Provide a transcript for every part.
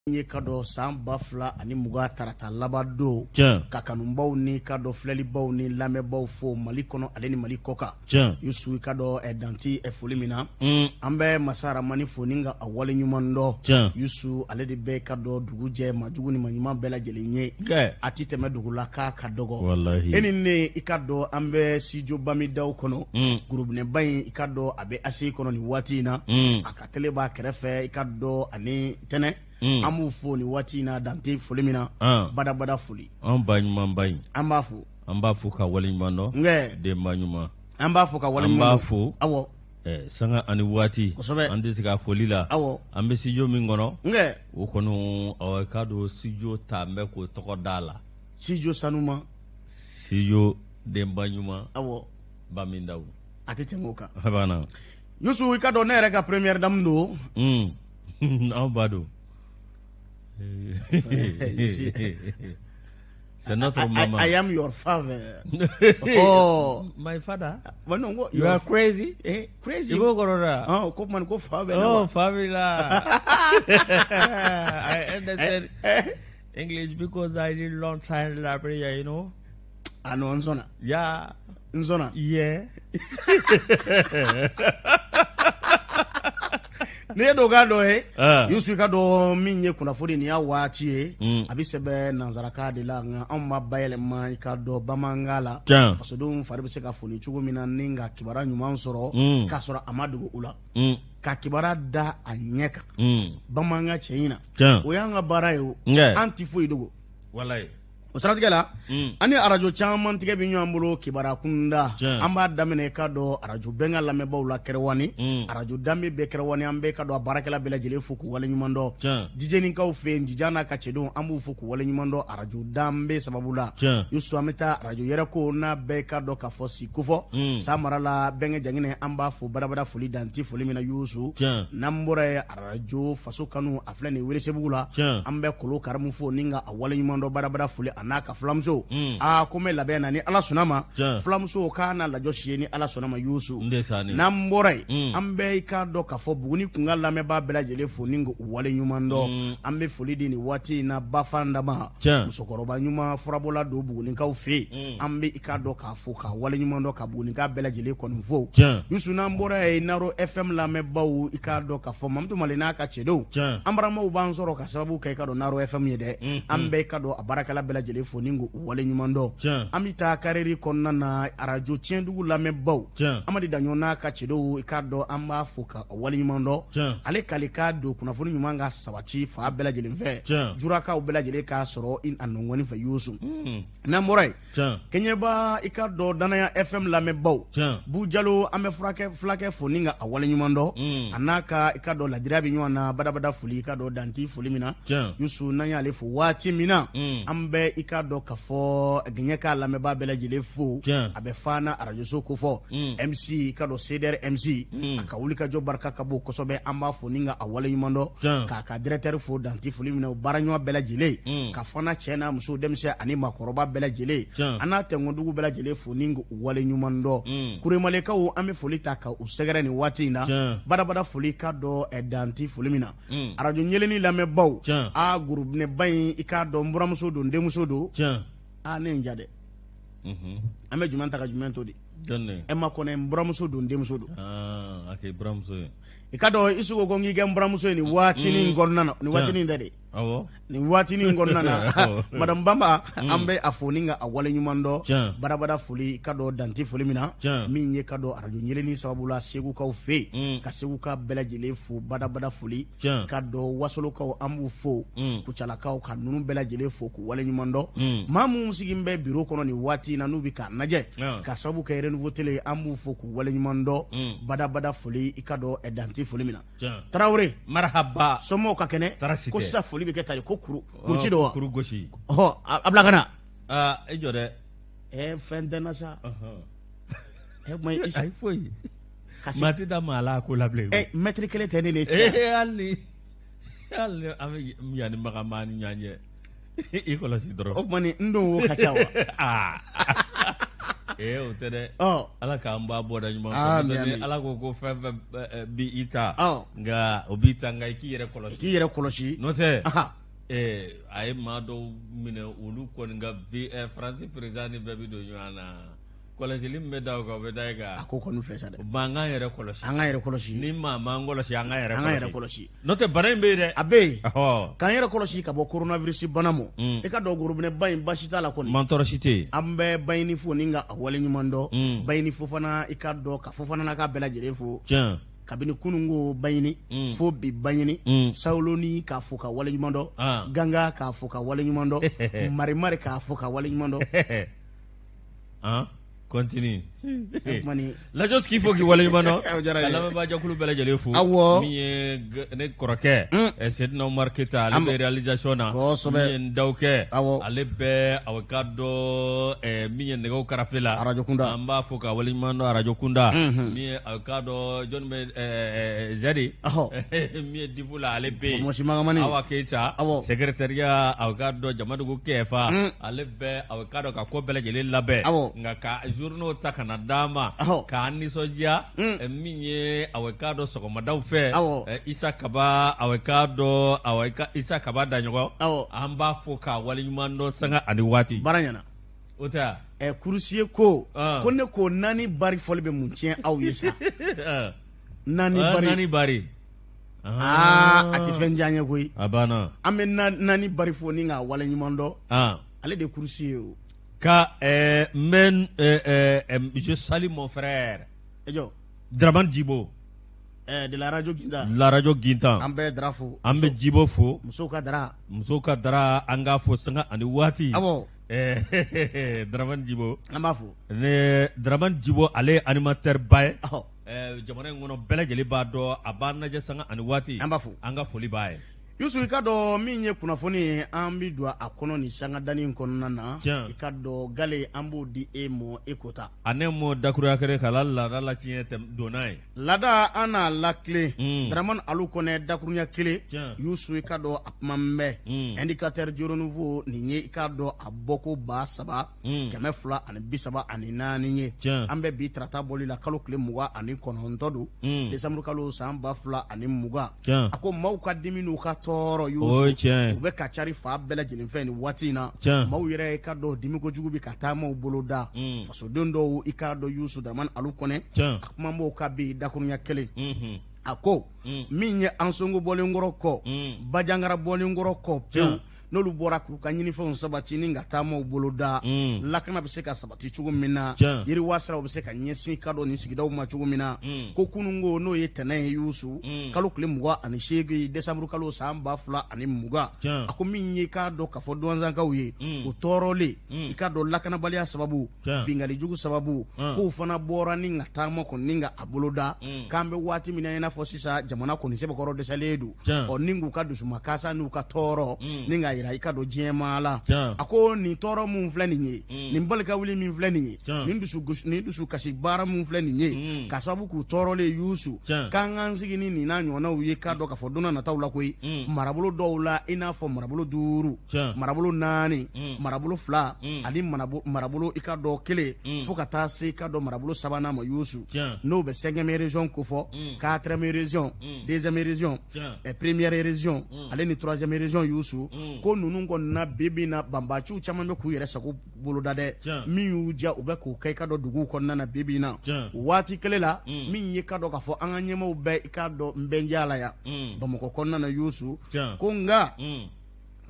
Ye ka dɔn san 2020 tarata laban don, ka kanubaw ni ka dɔn filɛlibaw ni lamɛnbaw fo Mali kɔnɔ ale ni Mali kɔkan. Yusu, i ka dɔn danti foli min na, an bɛ masa Ramani fo ni ka a wale ɲuman dɔn. Yusu, ale de bɛ ka dɔn dugu jɛ maa jugu ni maa ɲuman bɛɛ lajɛlen ye, a tɛ tɛmɛ dugu la k'a ka dɔgɔ. E ni ne, i ka dɔn an bɛ studio Bamidaw kɔnɔ, gorobinɛba in, i ka dɔn a bɛ ACI kɔnɔ nin waati in na, a ka télé b'a kɛrɛfɛ, i ka dɔn ani tɛnɛ. An b'u fo nin waati in na dante foli min na, badabada foli. An ba ɲumanba in. An b'a fo. An b'a fo ka waleɲuman dɔn. Denba ɲuman. An b'a fo ka wale. An b'a fo. Awɔ. Sanga ani waati. Kosɛbɛ. An tɛ se ka foli la. Awɔ. An bɛ studio min kɔnɔ. O kɔni, awɔ, k'a don studio ta n bɛ k'o tɔgɔ d'a la. Studio sanuma. Studio denba ɲuman. Awɔ. Bamindaw. A tɛ tɛmɛ o kan. A banna. Yusu, i ka dɔn ne yɛrɛ ka première dame don. Anw ba don. C'est notre maman. I am your father. Oh. My father? Well, no, what, you are crazy? Eh, crazy. I b'o kɔrɔ dɔn? Oh, ko man ko fa bɛ. Oh, fa b'i la. I understand English because I did long time in Liberia. Ah non, n sɔnna. Yeah. N sɔnna. Yeah. N'i ye dɔw dɔ ye, Yusu, ka dɔn min ye kunnafoni nin y'a waati ye, a bɛ sɛbɛn nansarakan de la, nka anw b'a bayɛlɛma, i ka dɔn, bamanankan la, fasodenw fari bɛ se ka foni cogo min na ni ka kibaruya ɲuman sɔrɔ k'a sɔrɔ a ma dogo u la, ka kibaruya da a ɲɛ kan bamanankan cɛ in na. O y'an ka baara ye. O an tɛ foyi dogo. Walayi. O siratigɛ la, an ni arajo caman tigɛ bɛ ɲɔgɔn bolo kibaruya kunda. An b'a daminɛ, ka dɔn, arajo bɛɛ ka lamɛnbaaw la kɛrɛwani, arajo danbe bɛɛ kɛrɛwani. An bɛɛ ka dɔn a baarakɛla bɛɛ lajɛlen fo k'u waleɲuman dɔn. Dijɛnikaw fɛ yen, Jija n'a ka cɛdenw, an b'u fo k'u waleɲuman dɔn arajo danbe sababu la. Yusu, an bɛ taa arajo yɛrɛ ko n'a bɛɛ ka dɔn k'a fɔ si kofɔ san mara la bɛnkɛ Janginɛ, an b'a fo badabada foli danti foli min na. Yusu, n'an bɔra ye, arajo faso kanu, a filɛ nin Welesebugu la, an bɛ Kolo Karimu fo ni ka a waleɲuman dɔn badabada foli, a n'a ka fulamuso. Aa, ko n bɛ labɛn na ni Ala sɔnna ma, fulamuso k'a n'a lajɔ si ye ni Ala sɔnna ma. Yusu, n'an bɔra yen, an bɛ i k'a dɔn k'a fɔ Buguni kun ka lamɛnbaa bɛɛ lajɛlen fo ni k'u waleɲuman dɔn. An bɛ foli di nin waati in na Bafandama, musokɔrɔba ɲuman furabɔla don Bugunikaw fɛ yen. An bɛ i k'a dɔn k'a fo k'a waleɲuman dɔn, ka Bugunika bɛɛ lajɛlen kɔni fo. Yusu, n'an bɔra yen, Naro FM lamɛnbaaw, i k'a dɔn k'a fɔ Mamutu Mali n'a ka cɛdenw, an baramaw b'an sɔrɔ ka sababu kɛ i ka dɔn Naro FM ye dɛ. An bɛ i ka dɔn a baarakɛla bɛɛ lajɛlen fo ni k'u waleɲuman dɔn. An bɛ taa Kareri kɔnɔna na, arajo Tiɲɛdugu lamɛnbaaw, Amadi Daɲɔ n'a ka cɛdenw, i k'a dɔn an b'a fo ka waleɲuman dɔn. Ale kale k'a don kunnafoni ɲuman ka sabati fa bɛɛ lajɛlen fɛ, jurakaw bɛɛ lajɛlen k'a sɔrɔ a nɔngɔni fɛ. Yusu, n'an bɔra yen, Kɛɲɛba, i ka dɔn Danaya FM lamɛnbaaw, Bujalo, an bɛ furakɛ fulakɛ fo ni ka a waleɲuman dɔn, a n'a ka i ka dɔn ladiriya bɛ ɲɔgɔn na badabada foli, i ka dɔn danti foli min na. Yusu, n'an y'ale fo waati min na, an bɛ i ka dɔn k'a fɔ gɛɲɛ k'a lamɛnbaa bɛɛ lajɛlen fo. A bɛ Fana arajoso kofɔ, MC, i ka dɔn CDR MC, a ka wulikajɔ barika ka bon kosɛbɛ. An b'a fo ni ka a waleɲuman dɔn, k'a ka directeur fo danti foli min na, o baaraɲɔgɔn bɛɛ lajɛlen, ka fana cɛ n'a muso, denmisɛn ani maakɔrɔba bɛɛ lajɛlen, an n'a tɛnkundugu bɛɛ lajɛlen fo ni k'u waleɲuman dɔn. Kuremalekaw, an bɛ foli ta ka u sɛgɛrɛ nin waati in na badabada foli, ka dɔn danti foli min na. Arajo ɲɛlɛni lamɛnbaaw, a gorobinɛba in, i k'a dɔn n buramuso don, n denmuso don. Aa, ne ye n ja dɛ. An bɛ jumɛn ta ka jumɛn to de? E ma kɔnɛ, n buramuso don, n denmuso don. I ka dɔn i ko n k'i kɛ n buramuso ye nin waatinin kɔnɔna na, nin waatinin tɛ de, nin waatinin kɔnɔna na. Madame Bamba, an bɛ a fo ni ka a waleɲuman dɔn badabada foli, ka dɔn danti foli min na. Min ye ka dɔn arajo ɲɛlɛni sababu la Segukaw fɛ yen, ka Seguka bɛɛ lajɛlen fo badabada foli, ka dɔn Wasolokaw, an b'u fo, Kucalakaw, ka ninnu bɛɛ lajɛlen fo k'u waleɲuman dɔn. Maa minnu sigilen bɛ biro kɔnɔ nin waati in na, n'u bɛ k'a lajɛ ka sababu kɛ Renouveau Télé, an b'u fo k'u waleɲuman dɔn badabada foli, i ka dɔn danti foli min na. Tarawele. Marhaba. Somɔgɔw ka kɛnɛ? Ko sisan foli bɛ kɛ tali ko kuru kuruci don wa? Kuru gosi. Ɔhɔ, a bila ka na. Aa, e jɔ dɛ. Ɛ, fɛn tɛ n na sa. Ɛ, kuma i ayi, foyi maa tɛ da maa la ko la bilen. Ɛ, mɛtiri kelen tɛ ne ni cɛ. Ee, hali ni an bɛ yanni maga maa ni ɲɔgɔn cɛ, i kɔlɔsi dɔrɔn. O tuma ni n don wo ka ca wa? Aa. O tɛ dɛ. Ala k'an ba bɔda ɲuman fɛ. Ala ko fɛn fɛn bi i ta, nka o b'i ta, nka i k'i yɛrɛ kɔlɔsi. K'i yɛrɛ kɔlɔsi. N'o tɛ, a ye maa dɔw minɛ, olu kɔni ka Faransi président ni bɛɛ bɛ don ɲɔgɔn na. Kɔlɔsili min bɛ da o kan, o bɛ da e kan. A ko kɔni filɛ sa dɛ. An k'an yɛrɛ kɔlɔsi. An k'an yɛrɛ kɔlɔsi. Ni maa m'an kɔlɔsi, an k'an yɛrɛ kɔlɔsi. An k'an yɛrɛ kɔlɔsi. N'o tɛ, bana in bɛ yen dɛ. A bɛ yen. K'an yɛrɛ kɔlɔsi ka bɔ coronavirus bana ma. I ka dɔn gorobinɛ ba in, basi t'a la kɔni. Man tɔɔrɔ si tɛ yen. An bɛ Bayini fo ni ka a wale ɲuman dɔn. Bayini Fofana, i ka dɔn ka Fofana n'a ka bɛɛ lajɛlen fo. Kabini kununko Bayini fo bi Bayini, Sawoloni k'a fo ka wale ɲuman dɔn, Ganga k'a fo ka wale ɲuman dɔn, Marimari k'a fo ka wale ɲuman dɔn. Continue. Lajɔ k'i fo k'i waleɲuman dɔn, ka lamɛnbaajɛkulu bɛɛ lajɛlen fo. Min ye ne kɔrɔkɛ Sedina Umar Keyita, ale bɛ réalisation na. Min ye n dawukɛ, ale bɛ a ka dɔn min ye nɛgɛw karafe la. Arajo kunda. An b'a fo ka waleɲuman dɔn arajo kunda. Min ye a ka dɔn jɔnni bɛ Zɛri. Min ye Difu la, ale bɛ yen. Mɔsi Magamani. Awa Keyita. Secrétariat, a ka dɔn Jamadugu Kɛfa. Ale bɛ a ka dɔn ka ko bɛɛ lajɛlen labɛn. Nka ka journaux ta ka na d'an ma, k'an nisɔndiya. Min ye a ka dɔn sɔgɔmadaw fɛ, Isa Kaba, a ka dɔn Isa Kaba Daɲɔgɔn, an b'a fo k'a waleɲuman dɔn sanga ani waati. Baara ɲɛna. O tɛ wa? Kurusiye ko ko ne ko naani bari fɔli bɛ mun tiɲɛ aw ye sa? Naani bari. Naani bari. Aa, a tɛ fɛn diya n ye koyi. A banna. An bɛ naani bari fo ni k'a waleɲuman dɔn. Ale de kurusi ye o. Ka n bɛ je salue mon frère. E jɔ. Dramane Djibo. De la radio Gintan. La radio Gintan. An bɛ Dra fo. An bɛ Djibo fo. Musow ka Dra. Musow ka Dra, an k'a fo sanga ani waati. Awɔ. Dramane Djibo. An b'a fo. Ne Dramane Djibo, ale ye animateur ba ye. Jamana in kɔnɔ, bɛɛ lajɛlen b'a dɔn, a b'an lajɛ sanga ani waati. An b'a fo. An ka foli b'a ye. Yusu, i ka dɔn min ye kunnafoni ye, an bɛ don a kɔnɔ nin sangadani in kɔnɔna na. I ka dɔn gale, an b'o di e mɔ, e ko ta. A ne mɔ dakuruya kelen k'a la laada la tiɲɛ tɛ donna ye. Laada, an n'a lakile. Dramane Alu Kɔnɛ, dakurunya kelen. Yusu, i ka dɔn a kuma mɛn. Indicateur du renouveau nin ye, i ka dɔn a bɔko 3234 ye. An bɛ bi tarata bɔli la, kalo tile 29 don, décembre kalo, san 2020. A ko maaw ka dimi n'u ka tɔɔrɔ, Yusu, u bɛ ka cari fa bɛɛ lajɛlen fɛ nin waati in na. Maaw yɛrɛ, i ka dɔn dimi kojugu bɛ ka taa maaw bolo da. Fasoden dɔw, i ka dɔn Yusu Dramane Alu Kɔnɛ, a kuma b'o ka bi dakurunya kelen. A ko min ye Ansongo bɔlenkɔrɔ kɔ, Bajangara bɔlenkɔrɔ kɔ pewu, n'olu bɔra k'u ka ɲinifɛnw sabati ni ka taamaw bolo da, lakana bɛ se ka sabati cogo min na, yiriwa siraw bɛ se ka ɲɛsin ka dɔn nin sigidaw ma cogo min na. Ko kununko, n'o ye tɛnɛn ye Yusu, kalo tile 28 décembre kalo, san 2020, a ko min ye k'a dɔn k'a fɔ duwanzankaw ye, o tɔɔrɔlen, i ka dɔn lakanabaliya sababu, binkanni jugu sababu, k'o fana bɔra ni ka taama kɔni ni ka a bolo da, k'an bɛ waati min na i n'a fɔ sisan, jamana kɔni sɛbɛkɔrɔ dɛsɛlen don. Ɔ, ni k'u ka dusumakasa n'u ka tɔɔrɔ ni k'a yira i ka dɔn diɲɛmaa la. A ko nin tɔɔrɔ mun filɛ nin ye, nin balika wuli min filɛ nin ye, nin dusu kasi baara mun filɛ nin ye, ka sababu k'u tɔɔrɔlen Yusu, k'an k'an sigi ni nin n'a ɲɔgɔnnaw ye, k'a dɔn k'a fɔ don nataw la koyi, marabolo dɔw la, i n'a fɔ marabolo duuru, marabolo naani, marabolo fila ani marabolo, i ka dɔn kelen, fo ka taa se i ka dɔn marabolo sabanan ma Yusu, n'o bɛ cinquième région kofɔ, quatrième région, deuxième région, première région ale ni troisième région Yusu. Ko ninnu kɔni na, bi bi na, banbaciw caman bɛ k'u yɛrɛ sago boloda dɛ. Min y'u diya, u bɛ k'o kɛ i ka dɔn duguw kɔnɔna na bi bi na. Waati kelen la, min ye ka dɔn k'a fɔ an ka ɲɛmaaw bɛɛ, i ka dɔn n bɛndiya la yan Bamakɔ kɔnɔna na Yusu, ko nka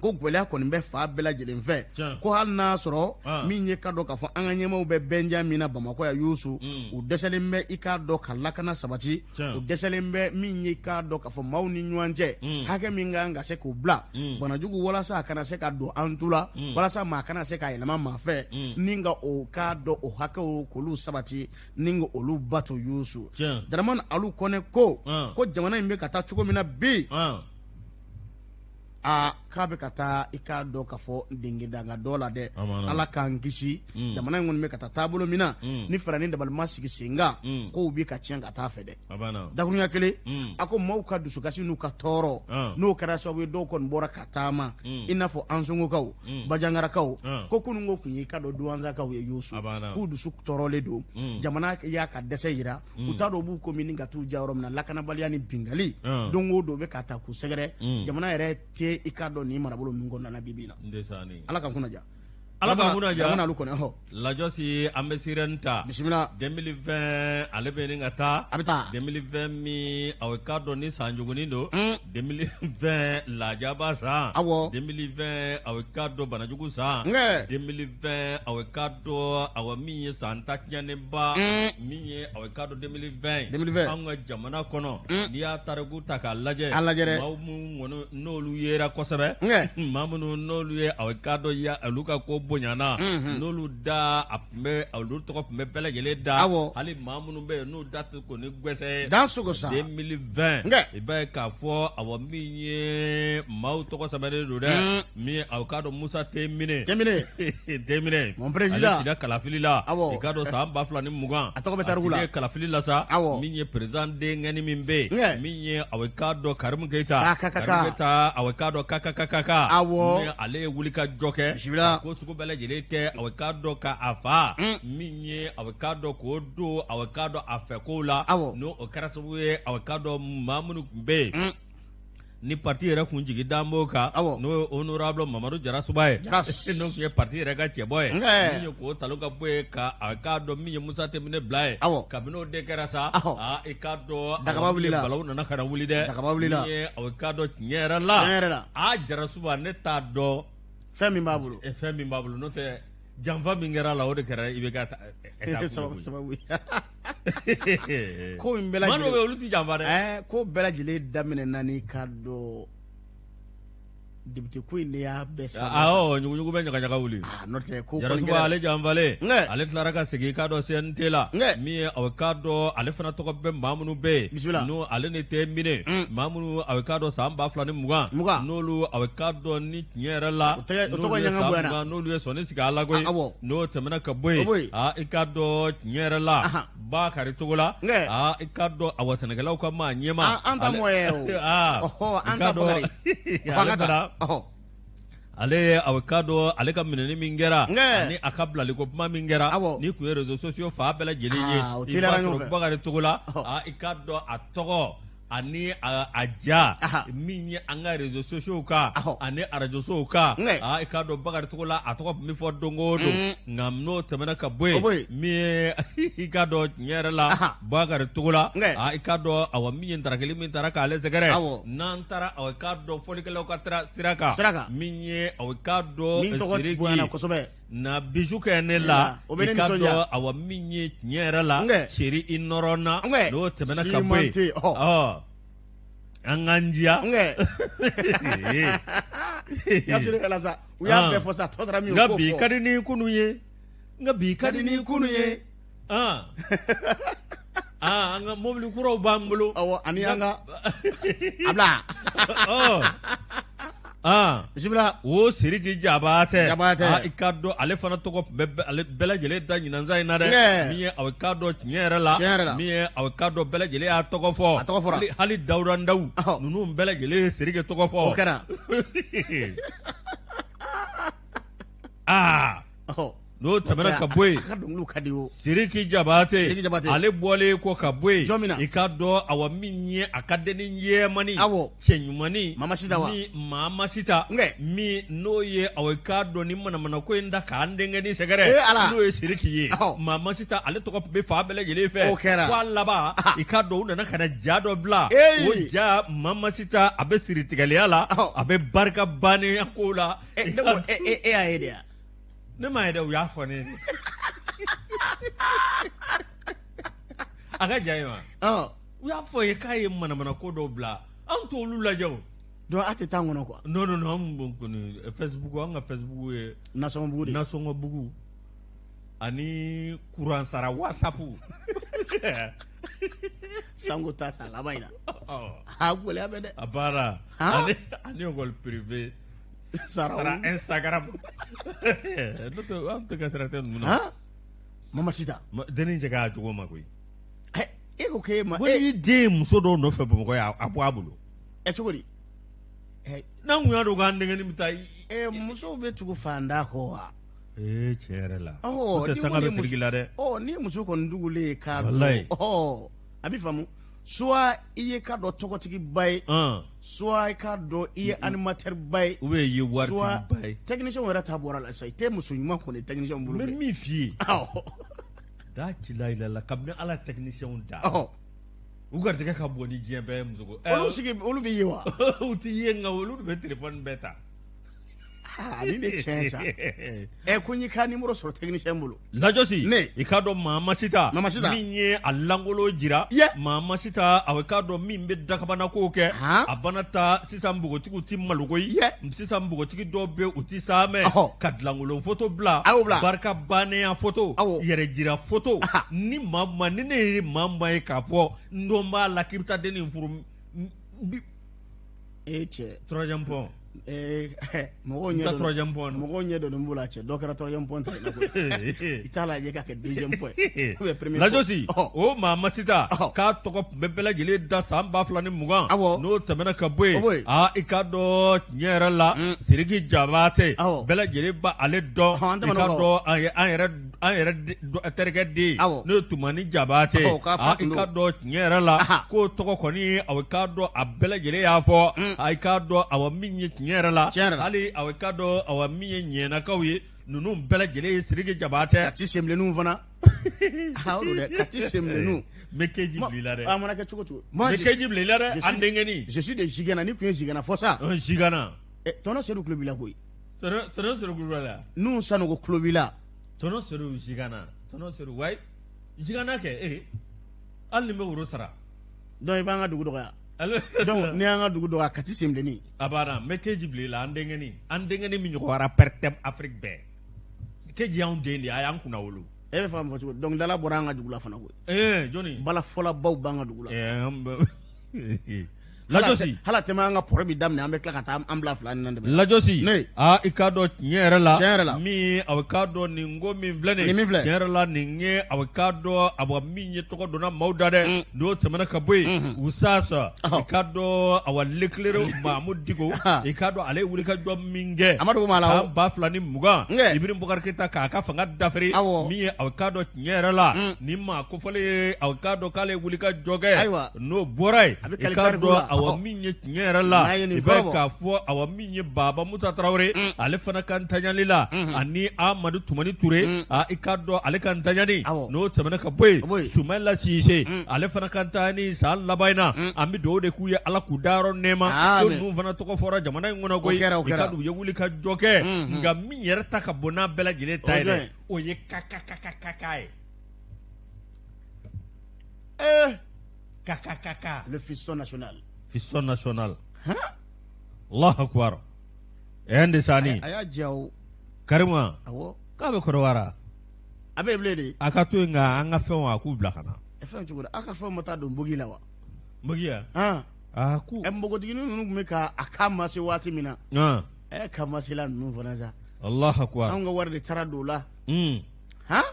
ko gwɛlɛya kɔni bɛ fa bɛɛ lajɛlen fɛ, ko hali n'a sɔrɔ min ye ka dɔn k'a fɔ an ka ɲɛmaaw bɛ bɛnja min na Bamakɔ yan Yusu, u dɛsɛlen bɛ i k'a dɔn ka lakana sabati, u dɛsɛlen bɛ min ye k'a dɔn k'a fɔ maaw ni ɲɔgɔn cɛ hakɛ min kan ka se k'o bila banajugu, walasa a kana se ka don an tu la, walasa maa kana se ka yɛlɛma maa fɛ, ni ka o k'a dɔn o hakɛw k'olu sabati ni ka olu bato Yusu. Dramane Alu Kɔnɛ ko jamana in bɛ ka taa cogo min na bi. Aa, k'a bɛ ka taa i k'a dɔn k'a fɔ dengedanga dɔ la dɛ. Ala k'an kisi. Jamana in kɔni bɛ ka taa taabolo min na, ni fɛɛrɛ ni dabali ma sigi sen kan, kow bɛ ka tiɲɛ ka taa fɛ dɛ. Dakurunya kelen, a ko maaw ka dusukasi n'u ka tɔɔrɔ, n'o kɛra sababu ye dɔw kɔni bɔra ka taama, i n'a fɔ Ansongokaw, Bajangarakaw, ko kununko tun ye i ka dɔn Duwanzakaw ye Yosu, k'u dusu tɔɔrɔlen don. Jamana y'a ka dɛsɛ yira, u t'a dɔn u b'u ko min ka t'u ja yɔrɔ min na. Lakanabaliya ni bingali, don o don bɛ ka ta k'u sɛgɛrɛ. Jamana yɛrɛ tɛ i k'a dɔn nin marabolo ninnu kɔnɔna na bi bi in na. Ala ka kunna ja. Ala ka kunna ja. Jamana kɔni hɔ. Lajɔsi, an bɛ sirɛni ta. Bisimila. 2020, ale bɛ nin ka taa. A bɛ taa. 2020 min, aw k'a dɔn ni san jugunin don. 2020, lajaba san. 2020, aw k'a dɔn banajugu san. 2020, aw k'a dɔn aw min ye san ta tiɲɛnenba min ye, aw k'a dɔn 2020. 2020. Anw ka jamana kɔnɔ, n'i y'a tariku ta k'a lajɛ. A lajɛ dɛ. Maaw minnu kɔni n'olu yera kosɛbɛ. Maa minnu n'olu ye, aw k'a dɔn ya olu ka ko bonyana. N'olu da a tun bɛ, olu tɔgɔ tun bɛ bɛɛ lajɛlen da. Hali maa minnu bɛ yen n'u da tɛ ko ni gɛsɛ. Dan sogo sa. 2020. I b'a ye k'a fɔ awɔ min ye maaw tɔgɔ sɛbɛnnen don dɛ. Min ye aw k'a dɔn Musa Temine. Temine. Temine. Mon président. Ale cira kalafili la. I k'a dɔn san 2020. A tɔgɔ bɛ tariku la. A cilen kalafili la sa. Min ye président denkɛni min bɛ yen. Min ye aw k'a dɔn Karimu Keyita. Karimu Keyita, aw k'a dɔn KKKK. Min ale ye wuli ka jɔ kɛ. Bisimila. Ko sugu bɛɛ lajɛlen kɛ, aw k'a dɔn ka a fa. Min ye aw k'a dɔn k'o don aw k'a dɔn a fɛ kow la. N'o o kɛra sababu ye, aw k'a dɔn maa minnu tun bɛ yen, ni parti yɛrɛ kun jigi dan b'o kan, n'o ye honorable Mamadu Jarasuba ye, n'o tun ye parti yɛrɛ ka cɛbɔ ye, min ye k'o talo ka bɔ yen ka a k'a dɔn min ye Musa Temine bila ye. Kabini o de kɛra sa, aa, i k'a dɔn dagaba wulila, balawu nana ka na wuli dɛ. Dagaba wulila. Min ye aw k'a dɔn tiɲɛ yɛrɛ la, aa, Jarasuba, ne t'a dɔn fɛn min b'a bolo. Fɛn min b'a bolo, n'o tɛ janfa min kɛra a la, o de kɛra i bɛ ka sababu ye ko in bɛɛ lajɛlen. Maa dɔw bɛ yen, olu ti janfa dɛ. Ko bɛɛ lajɛlen daminɛna ni ka dɔn député ko in de y'a bɛɛ sa. Awɔ, ɲuguɲugu bɛ ɲagaɲaga wuli. N'o tɛ ko Jarasuba, ale janfalen, ale tilara ka segin i k'a dɔn CNT la. Min ye aw k'a dɔn ale fana tɔgɔ bɛ maa minnu bɛ yen. Bisimila. N'o ale ni tɛ minɛ. Maa minnu aw k'a dɔn san 2020. N'olu aw k'a dɔn ni tiɲɛ yɛrɛ la. O tɔgɔ ɲaga bonyana. N'olu ye sɔnni sigi a la koyi. N'o tɛmɛna ka bɔ yen. Aa, i k'a dɔn tiɲɛ yɛrɛ la. Bakari Togola. Aa, i k'a dɔn awa sɛnɛkɛlaw ka maa ɲɛma. An ta mɔ ye o. An ta Bakari. Ale ye aw k'a dɔn ale ka minɛni min kɛra ani a ka bilaliko kuma min kɛra, ni tun ye réseaux sociaux fan bɛɛ lajɛlen ye, i b'a sɔrɔ Bakari Togola, aa, i k'a dɔn a tɔgɔ ani a ja min ye an ka réseaux sociaux kan ani arajosow kan, aa, i k'a dɔn Bakari Togola a tɔgɔ tun bɛ fɔ don o don. Nka n'o tɛmɛna ka bɔ yen, min ye i k'a dɔn tiɲɛ yɛrɛ la Bakari Togola, aa, i k'a dɔn awa min ye darakeli min taara k'ale sɛgɛrɛ, n'an taara aw k'a dɔn fɔlikɛlaw ka sira kan, min ye aw k'a dɔn min tɔgɔ bonyana kosɛbɛ. Na bijou kɛ ne la, i k'a dɔn awa min ye tiɲɛ yɛrɛ la seri i nɔrɔ na, n'o tɛmɛna ka bɔ yen, an k'an diya. U y'a bɛɛ fɔ sa, tɔ taara min ye, nka bi ka di ni kunu ye, nka bi ka di ni kunu ye. An ka mobili kuraw b'an bolo. Awɔ, ani an ka a bila. Bisimila. O Siriki Jabatɛ. Jabatɛ. I k'a dɔn ale fana tɔgɔ bɛ bɛɛ lajɛlen da ɲinansa in na dɛ. Min ye aw k'a dɔn tiɲɛ yɛrɛ la. Tiɲɛ yɛrɛ la. Min ye aw k'a dɔn bɛɛ lajɛlen y'a tɔgɔ fɔ. A tɔgɔ fɔra. Hali Dawuda Ndaw. Ninnu bɛɛ lajɛlen ye Siriki tɔgɔ fɔ. O kɛra. Aa. N'o tɛmɛna ka bɔ yen. A ka dɔnkiliw ka di o. Siriki Jabatɛ. Siriki Jabatɛ. Ale bɔlen kɔ ka bɔ yen. Jɔn min na. I k'a dɔn awa min ye a ka denni jɛmani. Awɔ. Cɛ ɲumanni. Mama Sita wa. Min Mama Sita. Min n'o ye awa i k'a dɔn ni manamana ko in da k'an denkɛnin sɛgɛrɛ. Ee Ala. N'o ye Siriki ye. Mama Sita ale tɔgɔ tun bɛ fan bɛɛ lajɛlen fɛ. O kɛra. Fo a laban. I k'a dɔn u nana ka na ja dɔ bila. O ja Mama Sita a bɛ siritigɛliya la. A bɛ barika bannen ko la. Ne ko e y'a ye de wa? Ne m'a ye dɛ, u y'a fɔ ne ye. A ka ja ye wa? U y'a fɔ ye k'a ye manamana ko dɔw bila. An t'olu lajɛ o. Donc a tɛ taa kɔnɔ quoi. Non non non, an kɔni Facebook, an ka Facebook ye nasɔngɔbugu de. Nasɔngɔbugu ani kuran sara WhatsApp. Sanko ta san laban in na. A gɛlɛya bɛ dɛ. A baara. Ani école privée. Sara Instagram. N'o tɛ an tɛ ka sira tɛ ninnu na. Mama Sita. Dennin cɛ k'a cogo ma koyi. E ko k'e ma. Ko n'i den ye muso dɔw nɔfɛ Bamakɔ yan, a bɔ a bolo. Ɛ cogo di? N'an kun y'a dɔn k'an denkɛnin bɛ taa. Musow bɛ tugu fanda kɔ wa? Ee tiɲɛ yɛrɛ la. N'o tɛ sanga bɛ firiki la dɛ. Ni muso kɔni dugulen ye k'a dɔn. Walayi. A bɛ faamu. Soit i ye k'a dɔn tɔgɔtigiba ye. Soit i k'a dɔn i ye animateur ba ye. Ou bien i ye waritigiba ye. Technicien yɛrɛ ta bɔra la sisan, i tɛ muso ɲuman kɔni technicien bolo. N bɛ min f'i ye. Da ci la la kabini Ala technicien da. U garijɛgɛ ka bon ni diɲɛ bɛɛ ye muso ko. Olu sigi olu bɛ ye wa? U tɛ ye nka olu de bɛ téléphone bɛɛ ta. Nin de tiɲɛ sa. Ko n y'i ka numéro sɔrɔ technicien bolo. Lajɔsi. Ne. I k'a dɔn Mama Sita. Mama Sita. Min ye a langolo jira. Ye. Mama Sita a k'a dɔn min bɛ dakabanako kɛ. A bana ta sisan npogotigiw ti malo koyi. Ye. Sisan npogotigi dɔw bɛ u ti saamɛ. Ka dilankolon photo bila. A y'o bila. Barika bannenya photo. Awɔ. Yɛrɛ jira photo. Ni maa ma ni ne ye maa maa ye k'a fɔ n dɔn b'a la k'i bɛ taa dennin furu. E cɛ. Troisième pont. Mɔgɔw ɲɛ dɔnnen b'o la cɛ, dɔ kɛra troisième pont ta ye, i t'a lajɛ k'a kɛ deuxième point ou bien premier point. Lajɔsi o Mama Sita k'a tɔgɔ tun bɛ bɛɛ lajɛlen da san 2020 n'o tɛmɛna ka bɔ yen, i k'a dɔn tiɲɛ yɛrɛ la Sidiki Jabate bɛɛ lajɛlen b'ale dɔn, i k'a dɔn an yɛrɛ terikɛ den n'o ye Tumani Jabate, i k'a dɔn tiɲɛ yɛrɛ la k'o tɔgɔ kɔni a k'a dɔn a bɛɛ lajɛlen y'a fɔ, i k'a dɔn awa min ye tiɲɛ yɛrɛ la hali a k'a dɔn awa min ye ɲɛnakaw ye ninnu bɛɛ lajɛlen ye Sidiki Jabate. Kati senbilenninw fana. O don dɛ, Kati senbilenninw. N bɛ keji bila i la dɛ. A mana kɛ cogo cogo. N bɛ keji bila i la dɛ, an denkɛnin. Je suis de Zigana, ni tun ye Zigana fɔ sa. Zigana. Tɔnɔ Sedu tulo b'i la koyi. Tɔnɔ Sedu tulo b'i la. N'u Sanogo tulo b'i la. Tɔnɔ Sedu Zigana, tɔnɔ Sedu wayi Zigana kɛ hali ni n bɛ woro sara. Donc i b'an ka dugu dɔgɔya. Donc n'i y'an ka dugu dɔgɔya Kati senbilennin. A banna n bɛ keji bila i la an denkɛnin an denkɛnin min ɲɔgɔn rappeur tɛ Afrique bɛɛ. Keji y'anw den de ye, a y'an kunna wolo. E bɛ fɛ ka mun fɔ cogo di? Dɔnkilidala bɔra an ka dugu la fana koyi. Jɔnni? Balafɔlabaw b'an ka dugu la. Lajɔsi. Hali a tɛmɛ an ka pɔrɔ bi daminɛ an bɛ tila ka taa an bila fila ni na dɛmɛ. Lajɔsi. Ne. I k'a dɔn tiɲɛ yɛrɛ la. Tiɲɛ yɛrɛ la. Min a k'a dɔn nin ko min filɛ nin ye. Nin min filɛ. Tiɲɛ yɛrɛ la nin ye a k'a dɔn awa min ye tɔgɔ donna maaw da dɛ. N'o tɛmɛna ka bɔ yen. Usasa. I k'a dɔn awa Leclerc Mahamudu Diko. I k'a dɔn ale ye wulikajɔ min kɛ. A ma dogo maa la o. San 2020. Ibrahim Boubacar Keita k'a ka fanga dafiri. Awɔ. Min ye a k'a dɔn tiɲɛ yɛrɛ la. Nin maa kofɔlen ye a k'a dɔn k'ale ye wulikajɔ kɛ. Ayiwa. N'o bɔra yen. A bɛ I k'a kali dɔn awa min ye tiɲɛ yɛrɛ la i b'a ye k'a fɔ awa min ye Baba Musa Tarawele ale fana ka ntanyali la ani Amadu Tumani Ture i k'a dɔn ale ka ntanyali n'o tɛmɛna ka bɔ yen Sumayila Sise ale fana ka ntanyali san laban in na an bɛ dugawu de k'u ye Ala k'u dayɔrɔ nɛɛma ko ninnu fana tɔgɔ fɔra jamana in kɔnɔ koyi i k'a dɔn u ye wuli ka jɔ kɛ nka min yɛrɛ ta ka bon n'a bɛɛ lajɛlen ta ye dɛ o ye kakakakaka ye. KKKK. Le fiston national. Fiston national. Hein? Allah akbar. Ende sani. A y'a diya o. Karima. Awɔ. K'a bɛ Kɔrɔwara. A bɛ bilen de. A ka to yen nka an ka fɛnw a k'u bila ka na. Fɛn cogo di? A ka fɛnw ma taa don bogi la wa? Bogi ya? Han. A ku. Npogotiginin ninnu tun bɛ ka a ka mase waati min na. Han. Ka masela ninnu fana sa. Allah akbar. Anw ka wari de taara don o la. Han?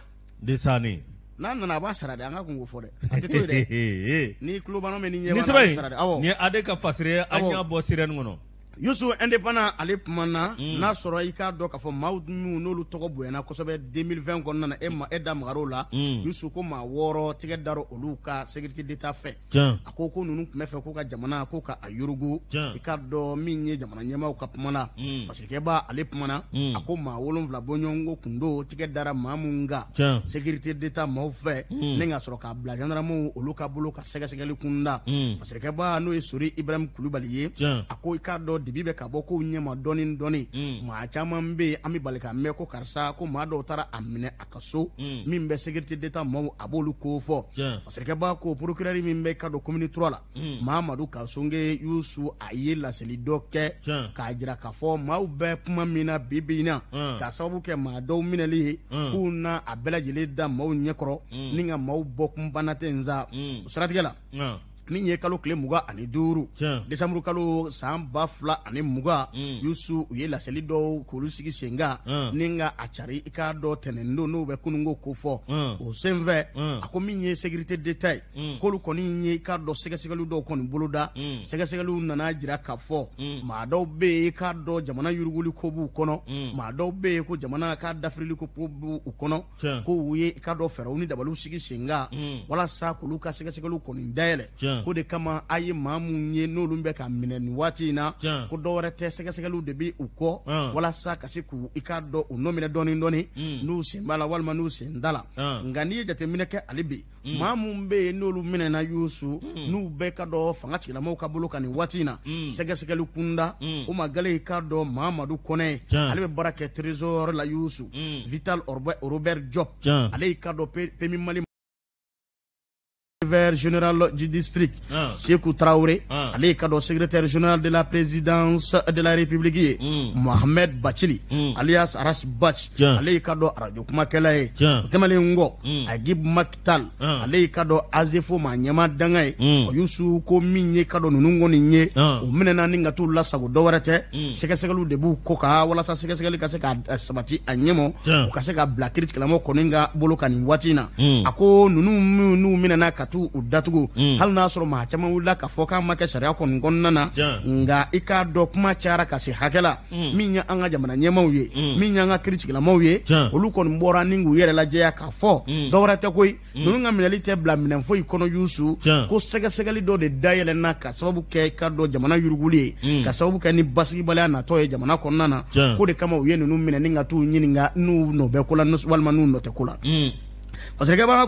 De sani. N'a nana a b'a sara dɛ, an ka kunko fɔ dɛ, a tɛ to yen dɛ. Ni tulo b'an na ni ɲɛ b'an na, a bɛ sara dɛ. Awɔ. Nin ye AD ka fasiri ye, an y'a bɔ sirɛni kɔnɔ. Yusu indépendant ale kumana n'a sɔrɔ i k'a dɔn k'a fɔ maaw minnu n'olu tɔgɔ bonyana kosɛbɛ 2020 kɔnɔna na e da magar'o la. Yusu ko maa 6 tigɛ dar'o olu ka sécurité d'État fɛ. A ko ko ninnu tun bɛ fɛ k'u ka jamana ko ka a yurugu. I k'a dɔn min ye jamana ɲɛmaaw ka kumana. Fasirikɛba ale kumana. A ko maa 7 bɔɲɔgɔnko kun don tigɛ dara maa mun kan. Sécurité d'État maaw fɛ. Ni ka sɔrɔ k'a bila gendarmew olu ka bolo ka sɛgɛsɛgɛli kunda. Fasirikɛba n'o ye Sori Ibrahim Kulubali ye. A ko i k'a dɔn dibi bɛ ka bɔ kow ɲɛma dɔɔni dɔɔni. Maa caman bɛ yen, an bɛ bali ka mɛn ko karisa, ko maa dɔw taara a minɛ a ka so, min bɛ sécurité d'État maaw, a b'olu ko fɔ. Fasirikɛba ko procureur min bɛ ka don commune 3 la, Mamadu Kasonge Yusu, a ye laseli dɔ kɛ k'a jira k'a fɔ maaw bɛ kuma min na bi bi in na, k'a sababu kɛ maa dɔw minɛli ye, k'u na a bɛɛ lajɛlen da maaw ɲɛkɔrɔ ni ka maaw bɔ kunbana tɛ nsa. O siratigɛ la, min ye kalo tile 25 desanburu kalo san 2020, Yusu, u ye laseli dɔw k'olu sigi sen kan ni ka a cari i k'a dɔn tɛnɛndon, n'o bɛ kununko ko fɔ. O senfɛ, a ko min ye sécurité d'État ye, k'olu kɔni ye i k'a dɔn sɛgɛsɛgɛli dɔw kɔni boloda. Sɛgɛsɛgɛliw nana jira k'a fɔ maa dɔw bɛ yen, i k'a dɔn jamana yuruguli ko b'u kɔnɔ, maa dɔw bɛ yen ko jamana k'a dafirili ko b'u kɔnɔ, ko u ye i k'a dɔn fɛɛrɛw ni dabaliw sigi sen kan walasa k'olu ka sɛgɛsɛgɛliw kɔni dayɛlɛ. Ko de kama a ye maa mun ye n'olu bɛ ka minɛ nin waati in na, ko dɔwɛrɛ tɛ, sɛgɛsɛgɛliw de bɛ u kɔ walasa ka se k'u i k'a dɔn u nɔ minɛ dɔɔni dɔɔni, n'u sen b'a la walima n'u sen da la. Nka n'i ye jateminɛ kɛ hali bi, maa mun bɛ yen n'olu minɛna, Yusu, n'u bɛɛ ka dɔn fanga tigilamɔgɔw ka bolo kan nin waati in na sɛgɛsɛgɛli kunda, o ma gale i k'a dɔn Mamadu Kɔnɛ, ale bɛ baara kɛ trésor la, Yusu, Vital Robert Diop, ale y'i ka dɔn PMU Mali général du district, Sekou Traoré, ale ka dɔn secrétaire général de la présidence de la République ye, Mohamed Bachili alias Aras Bach, ale ka dɔn radio kumakɛla ye. O tɛmɛnen kɔ, Agib Maktal, ale ka dɔn Azefo maa ɲɛma danga ye. O Yusu, ko min ye ka dɔn ninnu kɔni ye, o minɛna ni ka t'u lasago, dɔwɛrɛ tɛ, sɛgɛsɛgɛliw de b'u kɔ kan walasa sɛgɛsɛgɛli ka se ka sabati a ɲɛmɔ, u ka se ka bila kiiritigɛlamɔgɔw kɔni ka bolo kan nin waati in na. A ko ninnu minnu minɛna ka t'u datugu, hali n'a sɔrɔ maa caman wulila ka fɔ k'a ma kɛ sariya kɔni kɔnɔna na, nka i k'a dɔn kuma cayara ka se hakɛ la, min ye an ka jamana ɲɛmaaw ye, min y'an ka kiiritigɛlamɔgɔw ye, olu kɔni bɔra ni k'u yɛrɛ lajɛya k'a fɔ dɔwɛrɛ tɛ koyi, ninnu ka minɛli tɛ bila minɛn foyi kɔnɔ, Yusu, ko sɛgɛsɛgɛli dɔ de dayɛlɛnna ka sababu kɛ ka dɔn jamana yuruguli ye, ka sababu kɛ ni basigibaliya natɔ ye jamana kɔnɔna na. Ko de kama u ye ninnu minɛ ni ka t'u ɲininka n'u nɔ bɛ ko la walima n'u nɔ tɛ ko la. Parce que kɛbaga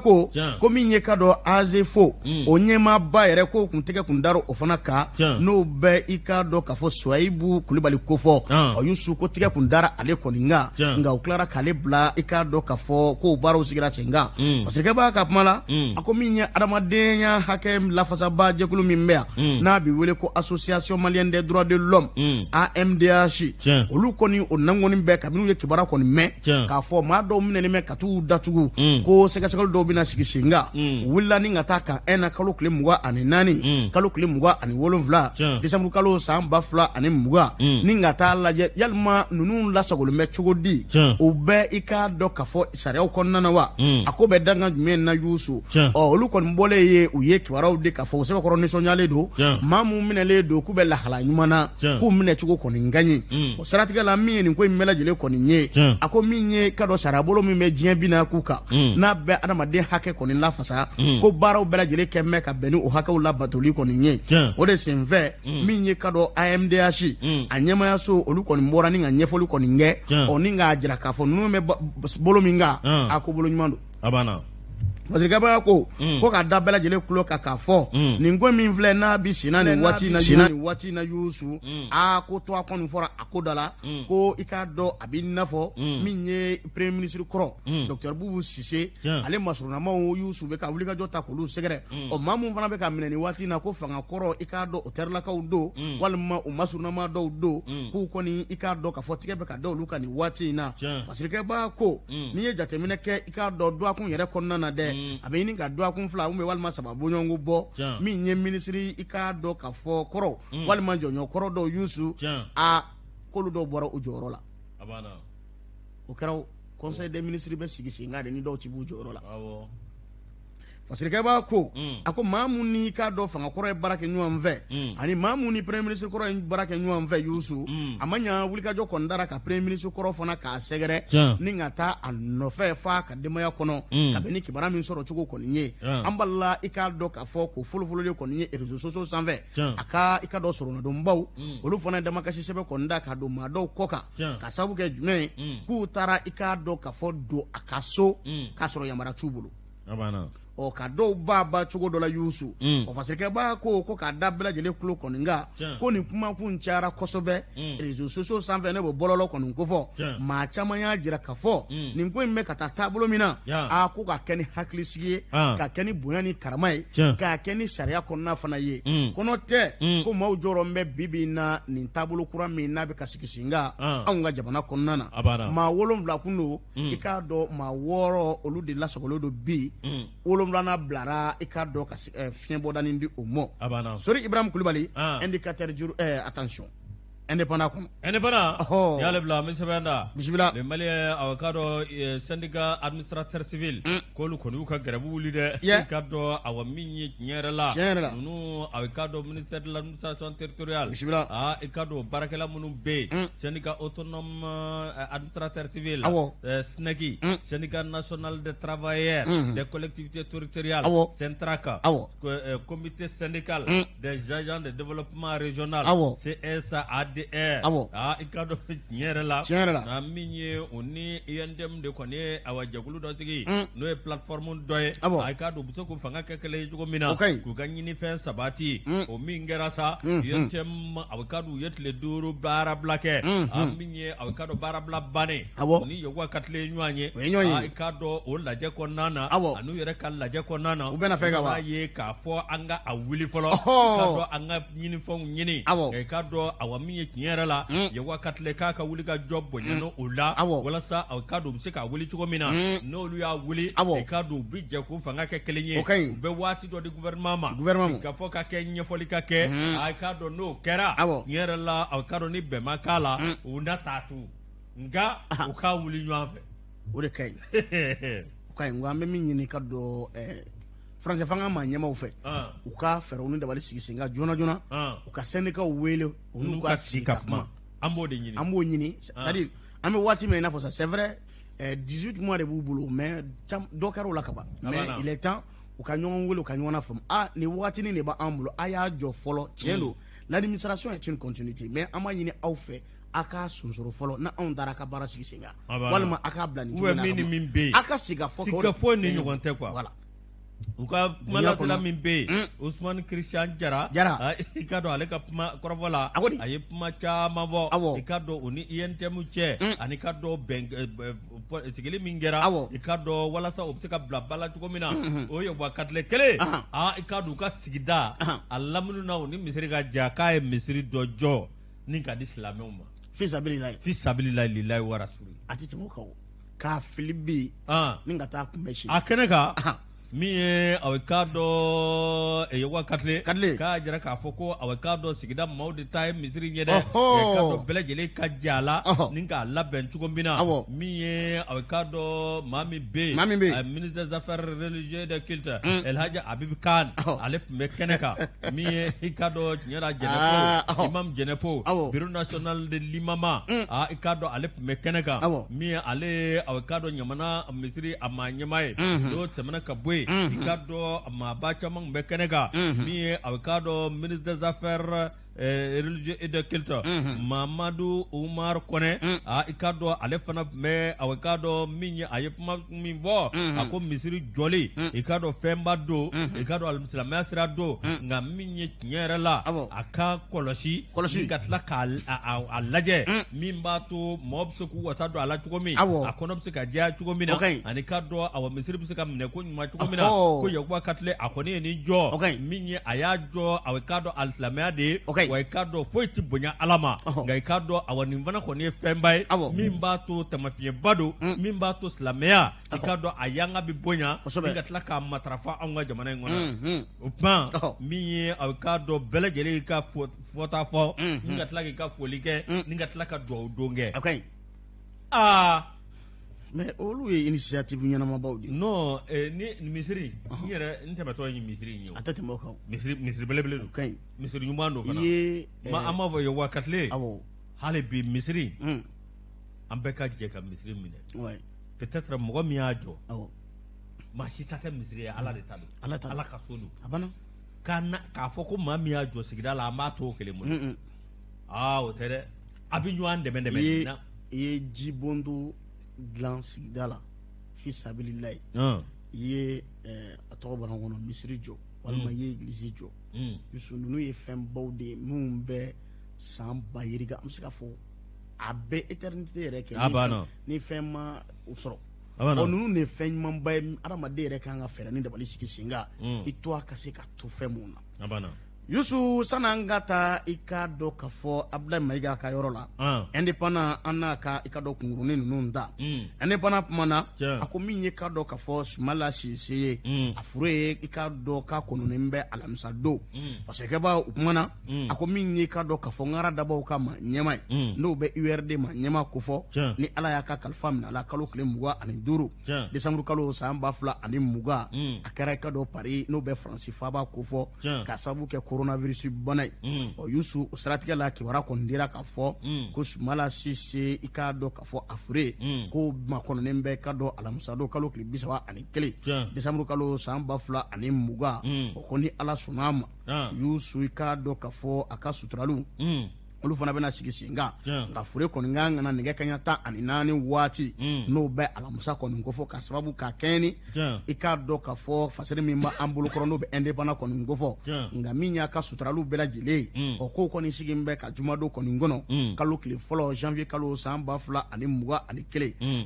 ko min ye ka dɔn Azefo, o ɲɛmaaba yɛrɛ, ko kun tɛgɛ kun dar'o o fana kan, n'o bɛ i k'a dɔn k'a fɔ Suwayibu Kulubali ko fɔ. O Yusu, ko tɛgɛ kun dara ale kɔni kan, nka u tilara k'ale bila, i k'a dɔn k'a fɔ k'o baaraw sigira sen kan. Parce que kɛbaga ka kuma la, a ko min ye adamadenya hakɛ lafasaba jɛkulu min bɛ yan, n'a bɛ wele ko Association malienne des droits de l'homme, AMDH, olu kɔni o nankɔni bɛɛ, kabini u ye kibaruya kɔni mɛn k'a fɔ maa dɔw minɛnen bɛ ka t'u datugu, ko sɛgɛsɛgɛli dɔw bɛna sigi sen kan, u wulila ni ka taa kan 1 na kalo tile 24, kalo tile 27 décembre kalo san 2020, ni ka taa lajɛ yalima ninnu lasagolen bɛ cogo di, u bɛ i k'a dɔn k'a fɔ sariyaw kɔnɔna na wa, a ko bɛ dankan jumɛn na, Yusu. Ɔ olu kɔni bɔlen ye, u ye kibaruyaw di k'a fɔ u sɛbɛkɔrɔ nisɔndiyalen don, maa mun minɛlen don k'u bɛ lahala ɲuman na, k'u minɛ cogo kɔni ka ɲi. O siratigɛ la, min ye nin ko in bɛɛ lajɛlen kɔni ye, a ko min ye ka dɔn sariya bolo min bɛ diɲɛ bi na k'u kan, n'a bɛ adamaden hakɛ kɔni lafasa, ko baaraw bɛɛ lajɛlen kɛ mɛn ka bɛn ni o hakɛw labatoli kɔni ye. O de senfɛ, min ye ka dɔn AMDH a ɲɛmayaso, olu kɔni bɔra ni ka ɲɛfɔli kɔni kɛ, ɔ ni k'a jira k'a fɔ ninnu bɛ bolo min kan, a ko bolo ɲuman don. A banna. Parce que kɛbaga ko k'a da bɛɛ lajɛlen tulo kan k'a fɔ nin ko min filɛ n'a bi senna nin waati in na, nin waati in na, Yusu, aa ko to a kɔni fɔra a ko da la, ko i k'a dɔn a b'i n'a fɔ min ye premier ministre kɔrɔ docteur Boubou Cissé, ale masurunamaw, Yusu, bɛ ka wulikajɔ ta k'olu sɛgɛrɛ. Ɔ maa mun fana bɛ ka minɛ nin waati in na, ko fanga kɔrɔ, i k'a dɔn o terilakaw don walima o masurunama dɔw don, k'u kɔni i k'a dɔn k'a fɔ tigɛ bɛ ka da olu kan nin waati in na. Fasirikɛba ko n'i ye jateminɛ kɛ, i k'a dɔn dɔgɔkun yɛrɛ kɔnɔna na dɛ, a bɛ ɲini ka dɔgɔkun 2 walima 3 bɔɲɔgɔnko bɔ, min ye minisiri i k'a dɔn k'a fɔ kɔrɔ walima jɔnjɔn kɔrɔ dɔw, Yusu, a k'olu dɔw bɔra u jɔyɔrɔ la. O kɛra conseil des ministres bɛ sigi sen kan de, ni dɔw ti b'u jɔyɔrɔ la. Fasirikɛba ko a ko maa mun n'i k'a dɔn fanga kɔrɔ ye baara kɛ ɲɔgɔn fɛ, ani maa mun ni premier ministre kɔrɔ ye baara kɛ ɲɔgɔn fɛ, Yusu, a ma ɲa wulikajɔ kɔni dara ka premier ministre kɔrɔ fana k'a sɛgɛrɛ ni ka taa a nɔfɛ f'a ka denbaya kɔnɔ, ka bɛn ni kibaruya min sɔrɔ cogo kɔni ye. An balila i k'a dɔn k'a fɔ ko fɔlɔfɔlɔ de kɔni ye réseaux sociaux sanfɛ, a ka i ka dɔn soronadonbaw, olu fana ye damakasi sɛbɛn kɔni da ka don maa dɔw kɔ kan, ka sababu kɛ jumɛn ye, k'u taara i k'a dɔn k'a fɔ don a ka so k'a sɔrɔ yamaruya t'u bolo. Ɔ ka dɔw ba cogo dɔ la Yusu. Ɔ fasirikɛba ko k'a da bɛɛ lajɛlen tulo kɔni kan, ko nin kumakun cayara kosɛbɛ réseaux sociaux sanfɛ, ne b'o bɔlɔlɔ kɔni kofɔ, maa caman y'a jira k'a fɔ nin ko in bɛ ka taa taabolo min na, a ko ka kɛ ni hakilisigi ye, ka kɛ ni bonya ni karama ye, k'a kɛ ni sariya kɔnɔna fana ye. Kɔnɔ tɛ ko maaw jɔrɔ bɛ bi bi na nin taabolo kura min n'a bɛ ka sigi sen kan anw ka jamana kɔnɔna na. Maa 7 kun don, i k'a dɔn maa 6 olu de lasagolen don bi, 7nan bilara i k'a dɔn ka fiɲɛbɔdanin di o ma. Sori Ibrahim Kulibali, indicateur juru, attention, indépendant kɔnɔ. Indépendant y'ale bila, an bɛ sɛbɛn da. Bisimila. Le Malien, a k'a dɔn syndicat administrateur civil k'olu kɔni y'u ka grève wuli dɛ. I k'a dɔn awa min ye tiɲɛ yɛrɛ la, tiɲɛ yɛrɛ la, ninnu a k'a dɔn ministère de l'administration territoriale. Bisimila. Aa i k'a dɔn baarakɛla minnu bɛ yen, syndicat autonome administrateur civil, SNEC, syndicat national des travailleurs des collectivités territoriales, SYNTRAC, comité syndical des agents de développement régional, CSADR. Aa i k'a dɔn tiɲɛ yɛrɛ la, tiɲɛ yɛrɛ la, min ye o ni UNTM de kɔni ye awa jɛkulu dɔ sigi, n'o ye plateforme dɔ ye. A k'a dɔn u bɛ se k'u fanga kɛ kelen ye cogo min na, k'u ka ɲinifɛn sabati. O min kɛra sa, UNTM a k'a dɔn u ye tile 5 baarabila kɛ. A min ye a k'a dɔn baarabila bannen, u ni Yakuba Katile ye ɲɔgɔn ye. I k'a dɔn o lajɛ kɔnɔna na, ani u yɛrɛ ka lajɛ kɔnɔna na, u bɛna fɛn kan wa, u b'a ye k'a fɔ an ka a wuli fɔlɔ, k'a dɔn an ka ɲinifɛnw ɲini. I k'a dɔn awa min ye tiɲɛ yɛrɛ la, Yakuba Katile k'a ka wuli ka jɔ bonya o la, walasa a k'a dɔn u bɛ se k'a wuli cogo min na. N'olu y'a wuli, i k'a dɔn u bɛ jɛ k'u fanga kɛ kelen ye, u bɛ waati dɔ di gouvernement ma, ka fɔ ka kɛ ɲɛfɔli ka kɛ. A k'a dɔn n'o kɛra tiɲɛ yɛrɛ la, a k'a dɔn ni bɛn ma k'a la, u na taa tu, nka u k'a wuli ɲɔgɔn fɛ. O de ka ɲi, o ka ɲi. Nka an bɛ min ɲini ka dɔn furancɛ fanga maa ɲɛmaaw fɛ, u ka fɛɛrɛw ni dabali sigi sen kan joona joona, u ka syndicats wele, u n'u ka sigi ka kuma. An b'o de ɲini, an b'o ɲini. C'est à dire an bɛ waati min na i n'a fɔ ça, c'est vrai, 18 mois de b'u bolo, mais dɔ kɛra o la ka ban. Mais il est temps u ka ɲɔgɔn wele, u ka ɲɔgɔn lafaamu. Ah, nin waatinin de b'an bolo, a y'a jɔ fɔlɔ. Tiɲɛ don, l'administration est une continuité, mais an b'a ɲini aw fɛ, a ka sonsoro fɔlɔ, na anw taara a ka baara sigi sen kan, walima a k'a bila nin cogo in na, min ni min bɛ yen, a ka sigi ka fɔ. Sigi ka fɔ ni ɲɔgɔn tɛ quoi. Voilà. U ka kumalasela min bɛ yen, Ousmane Christian Jara, i ka dɔn ale ka kuma kɔrɔfɔ la, a ye kuma caman fɔ. I ka dɔn o ni UNTM cɛ, ani ka dɔn bɛn sigili min kɛra, i ka dɔn walasa o bɛ se ka bila ba la cogo min na, o ye Yakuba Katile kelen. Aa i ka dɔn u ka sigida a lamini na, u ni misiri ka jan, k'a ye misiri dɔ jɔ ni ka di silamɛw ma. Fisabililayi, fisabililayi, lilayi wa rasuli. A tɛ tɛmɛ o kan o, k'a fili bi ni ka taa kunbɛn sini a kɛnɛ kan. Min ye a k'a dɔn Yakuba Katile k'a jira k'a fɔ ko a k'a dɔn sigida maaw de ta ye misiri ye dɛ, k'a dɔn bɛɛ lajɛlen ka jɛ a la ni k'a labɛn cogo min na. Min ye a k'a dɔn maa min bɛ yen, ministre des affaires religieuses et des cultes, El Hadji Habib Kane, ale tun bɛ kɛnɛ kan. Min ye i k'a dɔn tiɲɛ la Jɛnɛpo, imam Jɛnɛpo, bureau national de l'imama, i k'a dɔn ale tun bɛ kɛnɛ kan. Min ye ale a k'a dɔn ɲamana misiri a maa ɲɛmaa ye, n'o tɛmɛna ka bɔ yen, i k'a dɔn maaba caman tun bɛ kɛnɛ kan. Min ye a k'a dɔn ministre des affaires religieux et de culte, Mamadu Umar Kɔnɛ, i k'a dɔn ale fana tun bɛ a k'a dɔn min ye, a ye kuma min fɔ, a ko misiri jɔli, i k'a dɔn fɛnba don, i k'a dɔn silamɛya sira don, nka min ye tiɲɛ yɛrɛ la, a ka kɔlɔsi ka tila k'a lajɛ min b'a to mɔgɔ bɛ se k'u wasa don a la cogo min, a kɔnɔ bɛ se ka jɛya cogo min na, ani k'a dɔn awa misiri bɛ se ka minɛ ko ɲuman cogo min na. Ko Yakuba Katile a kɔni ye nin jɔ, min ye a y'a jɔ a k'a dɔn alisilamɛya de ye, wa i k'a dɔn foyi tɛ bonya Ala ma, nka i k'a dɔn awa nin fana kɔni ye fɛnba ye min b'a to tamafiɲɛba don, min b'a to silamɛya i k'a dɔn a yanga bɛ bonya ni ka tila k'a matarafa anw ka jamana in kɔnɔ. O kuma min ye a k'a dɔn bɛɛ lajɛlen ka fɔta fɔ, ni ka tila k'i ka foli kɛ, ni ka tila ka dugawu don kɛ. Aa mais olu ye initiative ɲɛnamabaw de ye. Non, ni misiri n yɛrɛ n tɛmɛtɔ ye misiri in ye. A tɛ tɛmɛ o kan. Misiri belebele don. O ka ɲi. Misiri ɲuman don fana. I ye an b'a fɔ Yakuba Katile. Awɔ. Hali bi misiri. An bɛɛ ka jɛ ka misiri minɛ. Peut-être mɔgɔ min y'a jɔ. Awɔ. Maa si ta tɛ misiri ye, Ala de ta don. Ala ta don. Ala ka so don. A banna. K'a fɔ ko maa min y'a jɔ sigida la, an b'a to o kelen bolo. Aa o tɛ dɛ. A bɛ ɲɔgɔn dɛmɛ dɛmɛ. I ye jibondo dilan sigida la fi sabililayi. I ye a tɔgɔ bɔra n kɔnɔ, misiri jɔ walima i ye egilizi jɔ, Yusu, ninnu ye fɛnbaw de ye minnu bɛ san ba yirika, an bɛ se k'a fɔ a bɛ éternité yɛrɛ kɛ ni fɛn ma o sɔrɔ. Ɔ, ninnu de ye fɛn ɲumanba ye, adamaden yɛrɛ kan ka fɛɛrɛ ni dabali sigi sen kan i to a ka se ka to fɛn mun na. Yusu, san'an ka taa, i k'a dɔn k'a fɔ Abdoulaye Mayiga ka yɔrɔ la, Indépendant, an n'a ka i ka dɔn kunkurunin ninnu ta. Indépendant kumana, a ko min ye k'a dɔn k'a fɔ Sumala Sise ye, a furu ye, i k'a dɔn k'a kɔnɔnen bɛ alamisa don. Fasokɛba u kumana, a ko min ye k'a dɔn k'a fɔ ŋara dabaw ka ma ɲɛma ye, n'o bɛ URD ma ɲɛma kofɔ, ni Ala y'a ka kalifa minɛ a la kalo tile 25 décembre kalo san 2020, a kɛra i ka dɔn Paris, n'o bɛ Faransi faaba kofɔ, ka sababu kɛ coronavirus bana ye. Ɔ Yusu, o siratigɛ la, kibaruya kɔni dira k'a fɔ ko Sumala Sise, i k'a dɔn k'a fɔ a fure ko makɔnɔnen bɛ ka dɔn alamisadon kalo tile 31 décembre kalo san 2020. O ko ni Ala sɔnna a ma, Yusu, i k'a dɔn k'a fɔ a ka suturaliw olu fana bɛna sigi sen kan, nka fure kɔni kan ka na nɛgɛ kaɲa 14 waati, n'o bɛ alamisa kɔni kofɔ, ka sababu k'a kɛɲɛ ni i k'a dɔn k'a fɔ fasiri min b'an bolokɔrɔ, n'o bɛ Indépendant kɔni kofɔ. Nka min y'a ka suturaliw bɛɛ lajɛlen ye, o ko kɔni sigi bɛ ka jumadon kɔni kɔnɔ, kalo tile fɔlɔ janvier kalo san 2021,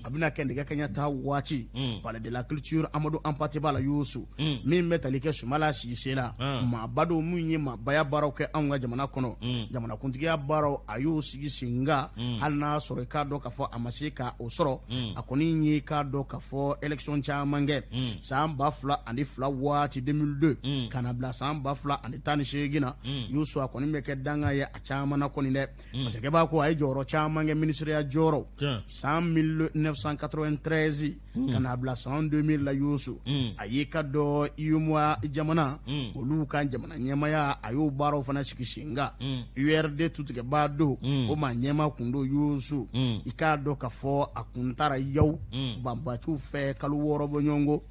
a bɛna kɛ nɛgɛ kaɲa 10 waati, Palais de la Culture Amadou Hampâté Bâ la. Yusu, min bɛ tali kɛ Sumala Sise la, maaba don min ye maabaya baaraw kɛ anw ka jamana kɔnɔ, jamanakuntigiya baaraw a y'o sigi sen kan. Hali n'a sɔrɔ i k'a dɔn k'a fɔ a ma se ka o sɔrɔ, a kɔni ye k'a dɔn k'a fɔ élection caman kɛ san 2002 waati, 2002, ka na bila san 2018 na. Yusu, a kɔni bɛ kɛ danga ye a caman na kɔni dɛ, parce que b'a ko a ye jɔyɔrɔ caman kɛ, minisiriya jɔyɔrɔ, san 1993 ka na bila san 2000 la. Yusu, a y'i ka dɔn UEMOA jamana olu ka jamana ɲɛmaya, a y'o baaraw fana sigi sen kan. URD tutigɛbaa don, o maa ɲɛma kun don. Yusu, i k'a dɔn k'a fɔ a kun taara yaw banbatiw fɛ kalo 6 bɔ ɲɔgɔn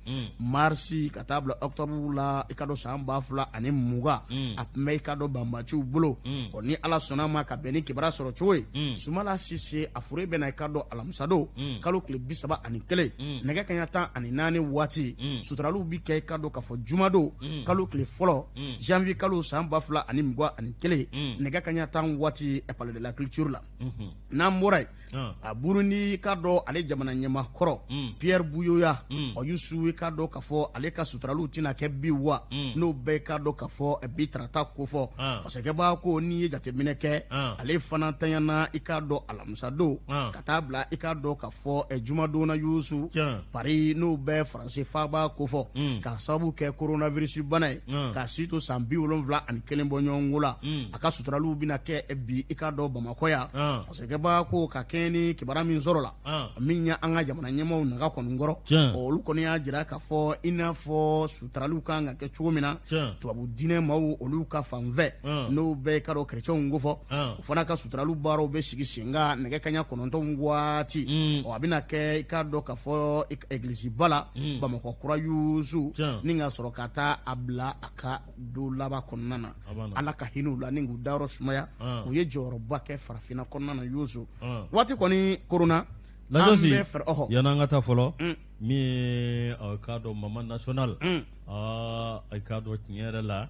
marisi ka taa bila octobre la, i ka dɔn san 2020, a tun bɛ i ka dɔn banbatiw bolo. Ɔ, ni Ala sɔnna ma, ka bɛn ni kibaruya sɔrɔ cogo ye, Sumala Sise a fure bɛna i ka dɔn alamisadon kalo tile 31 nɛgɛ kaɲa 14 waati. Suturaliw bi kɛ i ka dɔn k'a fɔ jumadon kalo tile fɔlɔ janvier kalo san 2021 nɛgɛ kaɲa 10 waati, Palais de la Culture la. N'an bɔra yen, a Burundi ka dɔn ale jamana ɲɛma kɔrɔ Pierre Buyoya, ɔ Yusu, i ka dɔn k'a fɔ ale ka suturaliw tɛna kɛ bi wa, n'o bɛɛ ka dɔn k'a fɔ bi tarata kofɔ. Fasokɛba ko n'i ye jateminɛ kɛ, ale fana tanyana i ka dɔn alamisadon ka taa bila i ka dɔn k'a fɔ jumadon na, Yusu, Paris, n'o bɛ Faransi faaba kofɔ, ka sababu kɛ coronavirus bana ye, ka si to san 71 bɔ ɲɔgɔn ko la. A ka suturaliw bɛna kɛ bi i ka dɔn Bamakɔ yan. Fasokɛba ko ka kɛɲɛ ni kibaruya min sɔrɔ la, min ye an ka jamana ɲɛmaaw naga kɔni kɔrɔ, olu kɔni y'a jira k'a fɔ i n'a fɔ suturaliw kan ka kɛ cogo min na, tubabu diinɛ maaw olu ka fanfɛ, n'o bɛɛ ka dɔn kerecɛnw kofɔ, o fana ka suturaliw baaraw bɛ sigi sen kan nɛgɛ kaɲa 9 waati. Ɔ, a bɛna kɛ i k'a dɔn k'a fɔ egiliziba la Bamakɔ kura, Yusu, ni ka sɔrɔ ka taa a bila a ka don laban kɔnɔna na. Ala ka hinɛ u la ni k'u dayɔrɔ sumaya, u ye jɔyɔrɔba kɛ farafinna kɔnɔna na. Yusu, waati kɔni korona. An bɛ fɛrɛ ɔhɔ. Yan'an ka taa fɔlɔ, min ye a k'a dɔn Mama National, aa, a k'a dɔn tiɲɛ yɛrɛ la,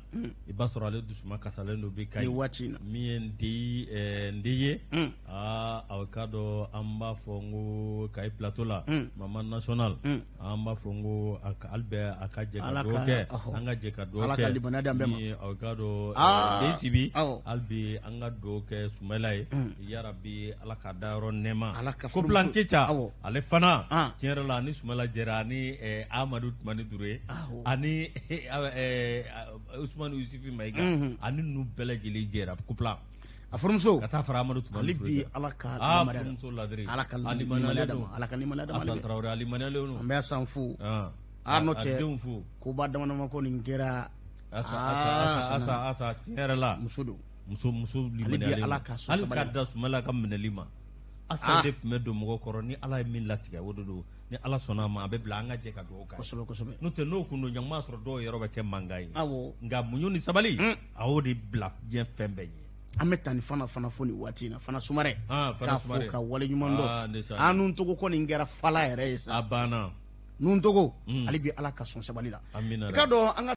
i b'a sɔrɔ ale dusuma kasalen don bi kayi nin waati in na. Min ye n den ye, aa, a k'a dɔn an b'a fɔ n ko Kayi Plateau la, Mama National, an b'a fɔ n ko hali bɛ a ka jɛ ka dugawu kɛ, an ka jɛ ka dugawu kɛ. Ala ka limaniya di an bɛɛ ma. Min ye a k'a dɔn den Sibi, hali bi an ka dugawu kɛ Sumayila ye, yarabi Ala ka dayɔrɔ nɛɛma. Ala ka Koplan Keita, ale fana tiɲɛ yɛrɛ la, ani Sumayila jɛra, ani Amadu Tumani Ture, ani Usumani Yusufi Mayiga, ani ninnu bɛɛ lajɛlen jɛra Koplan. A furumuso ka taa fara Amadu Tumani Ture bi, Ala ka furumuso ladiri. Ala ka limaniya d'a ma, Ala ka limaniya d'a ma. Asan Tarawele alimaniyalen don. An bɛ Asan fo. A n'o cɛ denw fo. Koba dama dama ko nin kɛra. Asa asa asa asa, tiɲɛ yɛrɛ la. Muso don. Muso limaniyalen. Ala ka so sabali. Hali ka da Sumayila ka minɛli ma. Asa de tun bɛ don mɔgɔ kɔrɔ, ni Ala ye min latigɛ o de don, ni Ala sɔnna a ma, a bɛ bila, an ka jɛ ka dugawu kɛ. Kosɛbɛ kosɛbɛ. N'o tɛ, n'o kun don, ɲanguma sɔrɔ dɔw yɔrɔ bɛ kɛ mankan ye. Awɔ. Nka muɲu ni sabali, a y'o de bila diɲɛ fɛn bɛɛ ɲɛ. An bɛ taa ni fana fana fo nin waati in na, Fana Sumarɛ, k'a fo ka waleɲuman dɔn. An nun togo ko nin kɛra fala yɛrɛ ye sa. A banna. Nuntogo, hali bi Ala ka sɔn sabali la. Amina. I ka dɔn an ka